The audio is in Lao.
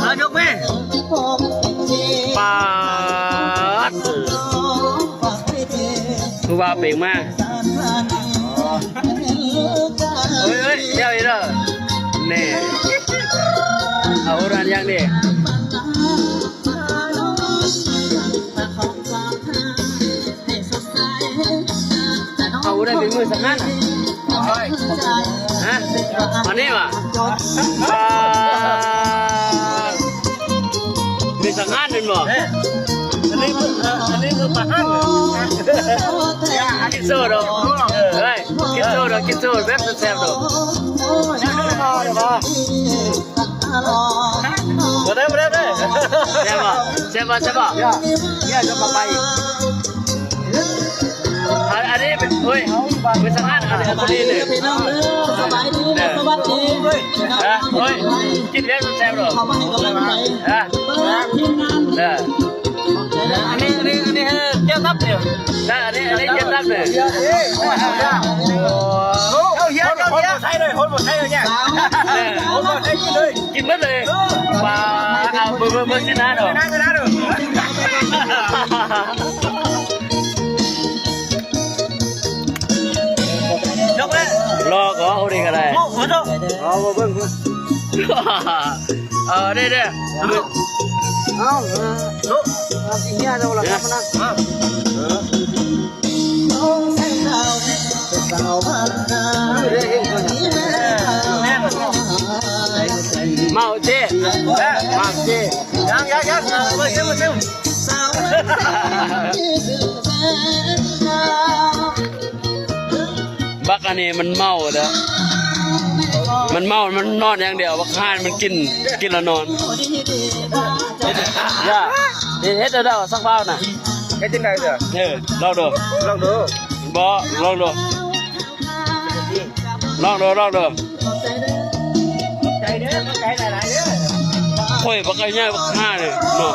ເອົາ ຍົກແມ່ ປາດ ຜູ້ບ່າວເປັງມາ ເອີຍ ເອີຍ ດຽວອີກເດີ ແນ່ ເອົາ ໂຫດຮ້າຍຢ່າງນີ້. ເອົາໄດ້ເປັນມື້ສັງຫານ ຮະ ອັນນີ້ຫວາ ອ່າ ມື້ສັງຫານແມ່ນບໍ່? ເອີ ອັນນີ້ຄື ເອີ ອັນນີ້ຄືປາຫັ້ນ ກິນໂຊດອກ ເອີ ກິນໂຊດອກ ກິນໂຊດແບບແຊບໆດອກ. ບໍ່ໄດ້ ບໍ່ໄດ້ ບໍ່ໄດ້ ແຊບບໍ່? ແຊບບໍ່? ແຊບບໍ່? ເຍ ເຍ ຈະມາໄປ ອັນ ອັນນີ້ເປັນ ໂອ້ຍ ເປັນສະພາບ ອັນນີ້ ອັນນີ້ເລີຍ ພີ່ນ້ອງເດີ ສະບາຍດີ ເດີ ສະຫວັດດີ ຮະ ໂອ້ຍ ກິນແລ້ວແຊບເດີ ເຂົ້າມາໃຫ້ກຳລັງໃຈ ຮະ ທີມງານ ເດີ ອັນນີ້ ອັນນີ້ ອັນນີ້ ເອີ ເຈົ້າຕັບເດີ ນະ ອັນນີ້ ອັນນີ້ເຈົ້າຕັບເດີ ໂອ້ ເອົາ ເຮັດ ເອົາ ເຮັດ ໃສ່ເລີຍ ຄົນບໍ່ໃສ່ເລີຍ ເອີ ຄົນບໍ່ໃສ່ກິນເລີຍ ກິນໝົດເລີຍ ເອີ ປາ ເອົາ ເບິ່ງ ເບິ່ງ ເບິ່ງຊິນາເນາະ ຍົກເລີຍ ລໍກໍເອົານີ້ກໍໄດ້ ໂອ້ ໂຫ ເອົາມາເບິ່ງ ເອີ ເດ້ ເດ້ ເອົາ ເອົາ ເອົາ ເອົາ ເອົາ ເອົາ ເອົາ ເອົາ ເອົາ ເມົາເຈ້ ເມົາເຈ້ ຍັງ ຍັງ ຍັງ ເອົາໄວ້ ເຊັມ ເຊັມ ບັກອັນນີ້ມັນເມົາແລ້ວ ມັນເມົາ ມັນນອນຢ່າງດຽວ ບັກຫ່ານມັນກິນ ກິນແລ້ວນອນ ຢ່າ ເຮັດ ເຮັດແລ້ວ ສັກພ້າວນະ ເຮັດຈັ່ງໃດເດີ ເອີ ລອງດູ ລອງດູ ບໍ່ ລອງດູ ລອງເດີ ລອງເດີ ໃຈເດີ ໃຈຫຼາຍໆເດີ ຂ້ອຍບໍ່ເຄີຍຍ້າຍບັກຫ່າເລີຍເນາະ